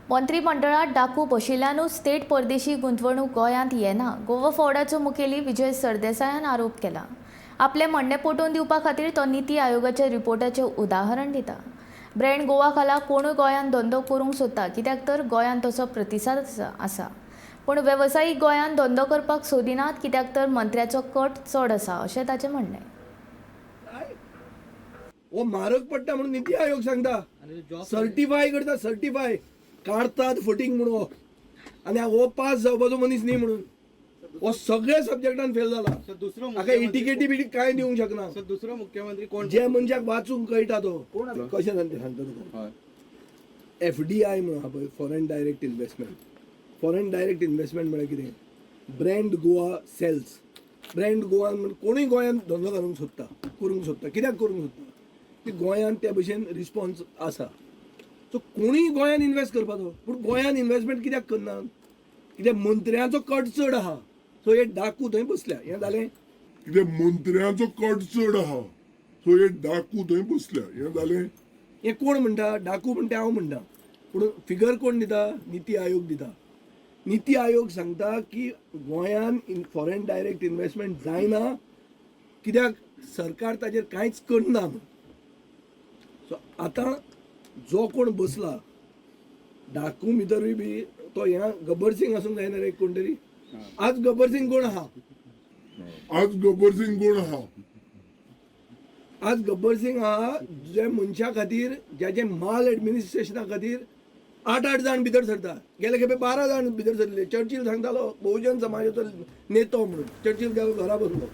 मंत्रीमंडळात डाकू बशिल्ल्यानूच थेट परदेशी गुंतवणूक गोंयांत येना, गोवा फॉवर्डाचो मुखेली विजय सरदेसायान आरोप केला. आपलें म्हणणें पटोवन दिवपा खातीर तो निती आयोगाच्या रिपोर्टाचें उदाहरण दिता. ब्रँड गोवा खाला कोणूय गोंयांत धंदो करूंक सोदता, कित्याक तर गोंयांत तसो प्रतिसाद आसा. पूण वेवसायीक गोंयांत धंदो करपाक सोदिनात, कित्याक तर मंत्र्याचो कट चड आसा, अशें ताचें म्हणणें. हो म्हारग पडटा म्हणून निती आयोग सांगता, सर्टिफाय करता, सर्टिफाय काडतात फटींग म्हणून हो. आनी हो पास जावपाचो मनीस न्ही म्हणून हो सगळ्या सब्जेक्टान फेल जाला. दुसरो हाका एटिकेटी बिटी कांय दिवंक शकना. दुसरो मुख्यमंत्री कोण? जे मनशाक वाचूंक कळटा तो कशें जालें तें सांगता तुका. एफडीआय म्हणून आहा पळय, foreign direct investment. Foreign direct investment म्हळ्यार कितें? Brand Goa sales. Brand Goa म्हण कोणूय गोंयांत धंदो घालूंक सोदता, करूंक सोदता. कित्याक करूंक सोदता? की गोंयांत त्या भशेन रिस्पॉन्स आसा. सो कोणूय गोंयांत इन्वेस्ट करपाचो. पूण गोंयांत इन्वेस्टमेंट कित्याक करना? कित्याक मंत्र्यांचो कट चड आहा. सो हे डाकू थंय बसल्या. हें जालें. कित्याक मंत्र्यांचो कट चड आहा, सो हे डाकू थंय बसल्या. हें जालें. हें कोण म्हणटा? डाकू म्हणटा, हांव म्हणटा. पूण फिगर कोण दिता? निती आयोग दिता. निती आयोग सांगता की गोंयान फॉरेन डायरेक्ट इन्वेस्टमेंट जायना कित्याक सरकार ताजेर कांयच करना म्हूण. सो आतां जो कोण बसला डाकू भितरूय बी तो ह्या गब्बर सिंग आसूंक जायना रे कोण तरी. आज गब्बर सिंग कोण आहा? आज गब्बर सिंग कोण आहा? आज गब्बर सिंग आहा जे मनशा खातीर, ज्याचे माल एडमिनिस्ट्रेशना खातीर 8-8 जाण भितर सरता. गेले खेपे 12 जाण भितर सरले. चर्चिल सांगतालो बहुजन समाजाचो नेतो म्हणून. चर्चिल गेलो घरा बसलो.